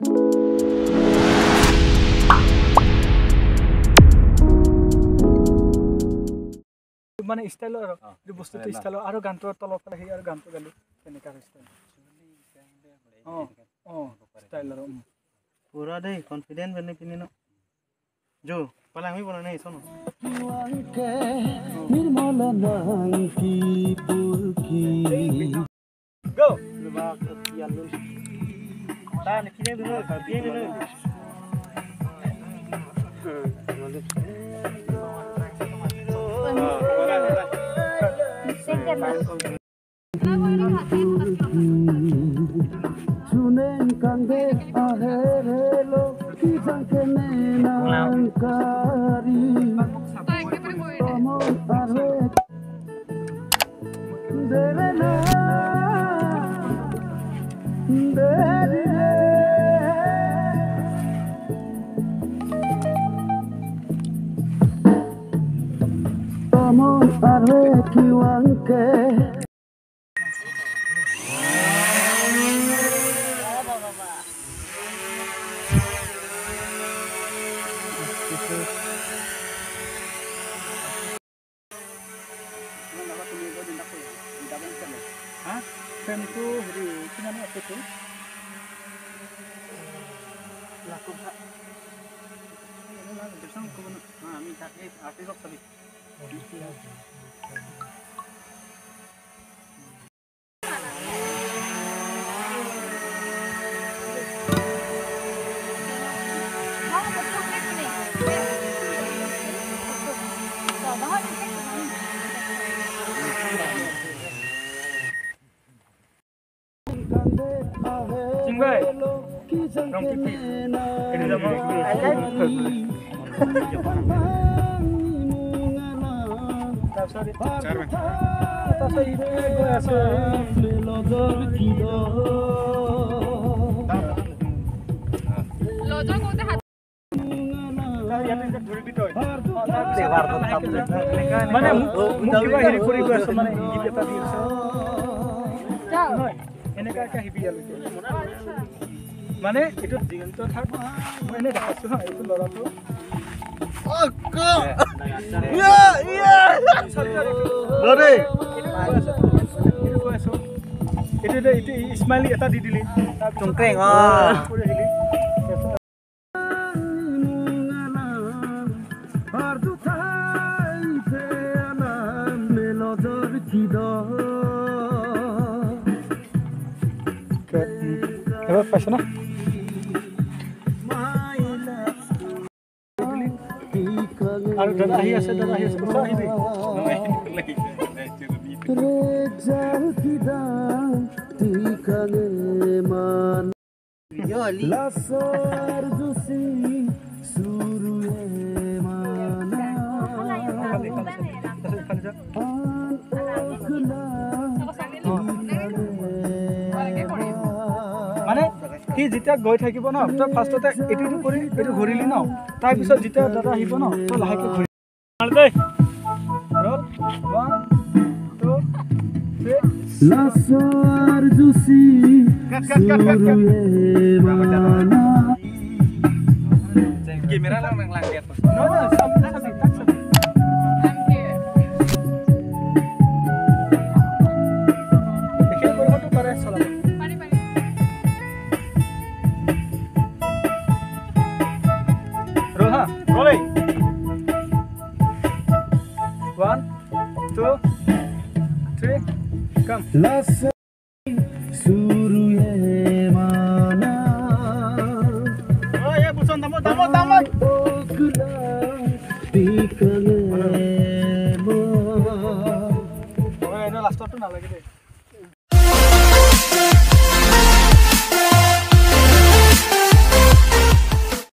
মানে ষ্টাইল আৰু এইটো বস্তুটো ষ্টাইল আৰু গানটোৰ তলৰ ফালে সেই আৰু গানটো গালো তেনেকা ষ্টাইল। অঁ অঁ ষ্টাইল আৰু পুৰা দেই কনফিডেন্ট বনে পিনি ন जो पहले हम ही बोला नहीं सुनो गो ता किने दिनो किने दिनो ফ্ৰেমটো হেৰি কিমান আছে তো মানে মোক কিবা হেৰি কৰি গৈ আছো মানে গীত এটা দি আছো এনেকুৱাকে আহিবি ইয়ালৈকে মানে এইটো দিগন্ত থাক মই এনে দেখাইছো হা এইটো ল'ৰাটো এইটো এইটো স্মাইল এটা দি দিলি কৰি আহিলি। এবাৰ পাইছ না আৰু দাদা আহি আছে, দাদা আহি আছে, ওচৰ আহিবি। মানে সি যেতিয়া গৈ থাকিব ন তই ফাৰ্ষ্টতে এইটো এইটো কৰি এইটো ঘূৰিলি ন, তাৰপিছত যেতিয়া দাদা আহিব ন তই লাহেকৈ ঘূৰি। Rolling. 1, 2, 3, come. Oh yeah, busan damo damo damo. Oh, last to nalage de.